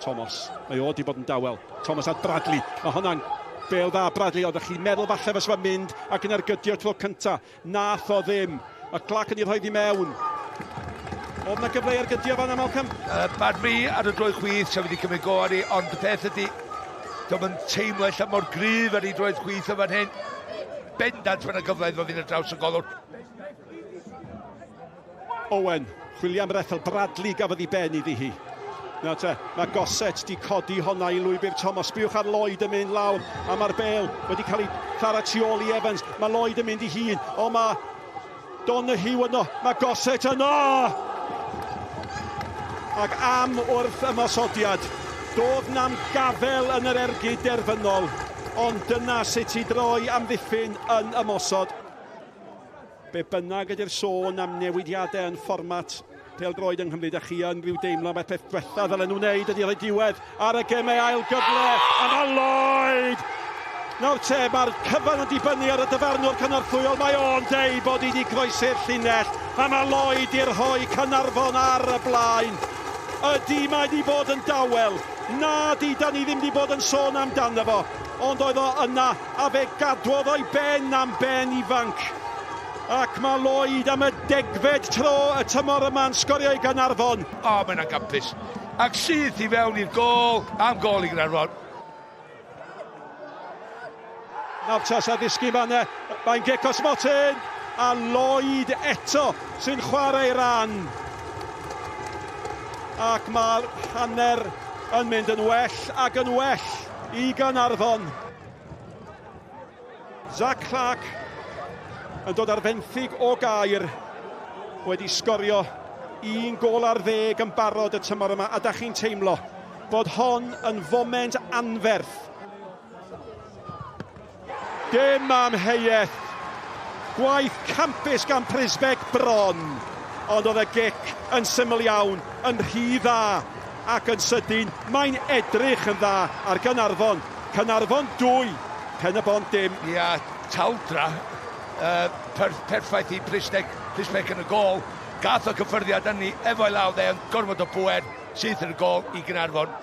Thomas, mae o 'di bod yn dawel. Thomas at Bradley, mae hwnna'n bêl dda Bradley, oeddech chi'n meddwl falle fysa fo'n mynd ac yn ergydio tro cynta. Nath o ddim. Mae Clark yn ei rhoi i mewn. Oedd na gyfle i ergydio fanna, Malcolm? Barn fi ar y droed chwith, sa fi wedi cymryd go arni, ond y peth ydy, dio'm yn teimlo ella mor gryf ar ei droed chwith yn fan hyn. Bendant mae yna gyfle iddo fynd ar draws y golwr. Owen, chwilio am Rethel, Bradley gafodd ei ben iddi hi. Nawr te, mae Gossett di codi honna i lwybr Thomas. Sbiwch ar Lloyd yn mynd lawr, a mae'r bel wedi cael ei thara tu ôl i Evans. Mae Lloyd yn mynd i hun, o mae Donoghue yno, mae Gossett yno! Ac am wrth ymosodiad, doedd na'm gafel yn yr ergyd derfynol, ond dyna sut i droi amddiffyn yn ymosod. Be bynnag ydy'r sôn am newidiadau yn fformat pêl-droed yng Nghymru, da chi yn rhyw deimlo mae'r peth diwetha ddylen nhw wneud ydy rhoi diwedd ar y gemau ail gyfle, a mae Lloyd! Nawr te, mae'r cyfan yn dibynnu ar y dyfarnwr cynorthwyol, mae o'n deud bod hi wedi croesi'r llinell, a mae Lloyd i rhoi Caernarfon ar y blaen. Ydy, mae wedi bod yn dawel. Na di, da ni ddim wedi bod yn sôn amdano fo, ond oedd o yna a fe gadwodd o'i ben am ben ifanc. Ac mae Lloyd am y degfed tro y tymor yma'n sgorio i Gaernarfon. O, mae hynna'n gampus. Ac syth i fewn i'r gôl, am gôl i Gaernarfon. Nawr tas a ddisgyn fan mae'n gic o smotyn, a Lloyd eto sy'n chwarae ran. Ac mae'r hanner yn mynd yn well ac yn well i Gaernarfon. Zach Clark yn dod ar fenthyg o Gaer, wedi sgorio 1 gôl ar ddeg yn barod y tymor yma, a da chi'n teimlo bod hon yn foment anferth. Dim amheuaeth. Gwaith campus gan Pryzbek bron, ond oedd y gic yn syml iawn, yn rhy dda, ac yn sydyn, mae'n edrych yn dda ar Gaernarfon. Caernarfon 2, Pen-y-bont dim. Ia, taldra uh, per, perffaith i Pryzbek, Pryzbek yn y gôl. Gath o cyffyrddiad arni efo'i law dde, yn gorfod o bwer, syth yn y gôl i Gaernarfon.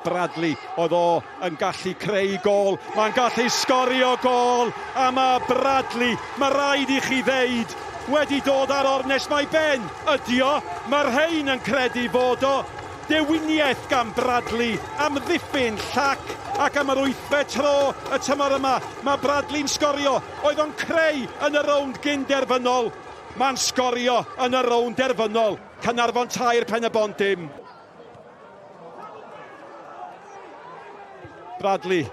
Bradley, oedd o yn gallu creu gôl, mae'n gallu sgorio gôl, a mae Bradley, mae rhaid i chi ddeud, wedi dod ar ornest mae ben, ydi o, mae rhain yn credu fod o, dewiniaeth gan Bradley, amddiffyn llac, ac am yr wythfed tro y tymor yma, mae Bradley'n sgorio, oedd o'n creu yn y rownd gyn-derfynol, mae'n sgorio yn y rownd derfynol, Caernarfon 3, Pen-y-bont dim. Bradley,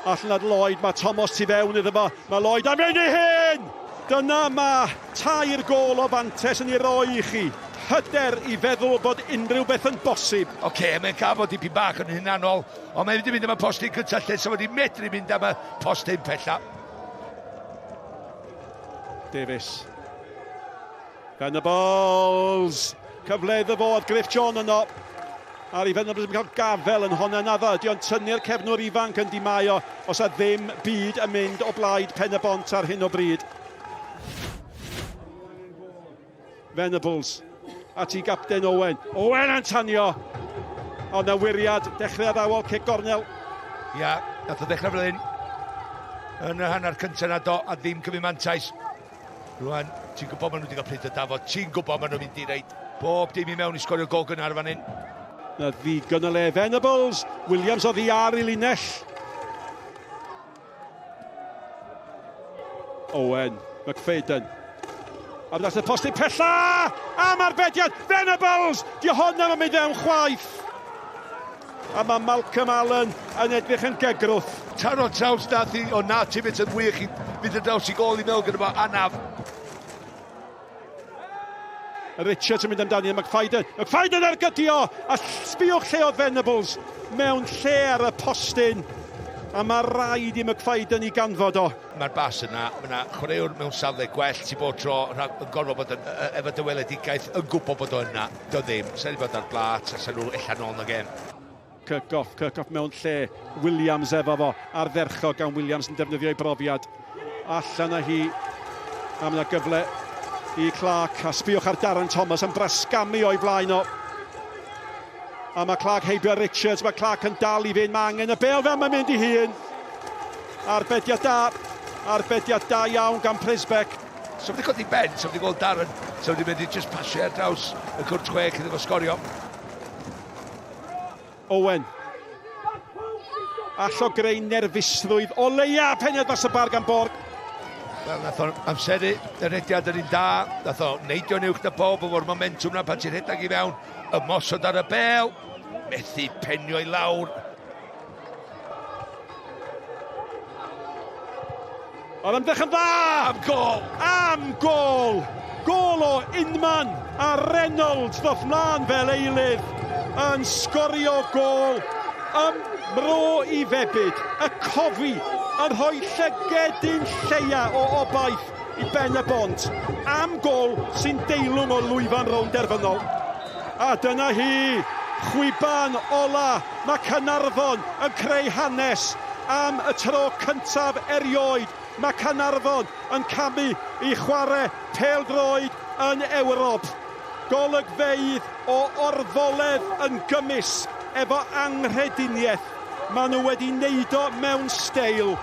allan at Lloyd, mae Thomas tu fewn iddo fo, mae Lloyd am mynd i hyn! Dyna mae 3 gôl o fantes yn ei roi i chi. Hyder i feddwl bod unrhyw beth yn bosib. Oce, okay, mae'n cael bod dipyn bach yn hunanol, ond mae'n mynd i fynd am y postyn cyntaf lle, so wedi medru mynd am y postyn pella. Davies. Venables! Cyfle iddo fo, oedd Griff John yno. Ar i Venables yn cael gafel yn honna naddo. Ydy o'n tynnu'r cefnwr ifanc yn di mae o, os a ddim byd yn mynd o blaid Pen-y-bont ar hyn o bryd. Venables at i gapten Owen. Owen yn tanio! Ond na wiriad, dechrau addawol, cic gornel. Ia, nath o ddechrau fel hyn yn y hanner cyntaf na do, a ddim cymryd mantais. Rwan, ti'n gwybod maen nhw wedi cael pryd o dafod, ti'n gwybod maen nhw'n mynd i reid bob dim i mewn i sgorio gol gynnar fan hyn. Na ddigon o le, Venables, Williams oddi ar i linell. Owen, McFadden. A dath y postyn pella! Am arbediad, Venables! Di hwn am mynd fewn chwaith. A mae Malcolm Allen yn edrych yn gegrwth. Taro traws nath i, o na, Tibbet yn wych i fynd ar draws i gôl i mewn gyda fo anaf. Richards yn mynd amdani, McFadden. McFadden ar gydio! A sbiwch lle oedd Venables mewn lle ar y postyn. A mae rhaid i McFadden i ganfod o. Mae'r bas yna, mae yna chwaraewr mewn safle gwell ti bod tro rhag, yn gorfod bod yn, efo dy weledigaeth yn gwybod bod o yna. Do ddim, sa'n bod ar blat, a sa'n nhw ella nôl yn y gêm. Kirkhoff, Kirkhoff mewn lle, Williams efo fo, ardderchog gan Williams yn defnyddio ei brofiad. Allan â hi, a mae yna gyfle I Clark, a sbiwch ar Darren Thomas yn brasgamu o'i flaen o. A mae Clark heibio Richards, mae Clark yn dal i fynd, mae angen y bêl fel mae'n mynd i hun. Arbediad da, arbediad da iawn gan Prisbeck. So wedi codi ben, so wedi gweld Darren, so wedi mynd i just pasio ar draws y cwrt chwech iddo fo sgorio. Owen. Allo greu nerfusrwydd o leia peniad mas y bar gan Borg. Wel, nath o'n amseru y rediad yr un da, nath o neidio'n uwch na pob efo'r momentum na pan ti'n rhedeg i fewn, ymosod ar y bel, methu penio i lawr. Oedd ymdrech yn dda! Am gol! Am gol! Gol o unman a Reynolds ddoth mlaen fel eilydd yn sgorio gol ym mro i febyd. Y cofi yn rhoi llygedyn lleia o obaith i Ben y Bont am gol sy'n deilwng o lwyfan rownd derfynol. A dyna hi, chwiban ola, mae Caernarfon yn creu hanes am y tro cyntaf erioed. Mae Caernarfon yn camu i chwarae pêl-droed yn Ewrop. Golygfeydd o orfoledd yn gymysg efo anghrediniaeth. Maen nhw wedi neud o mewn steil.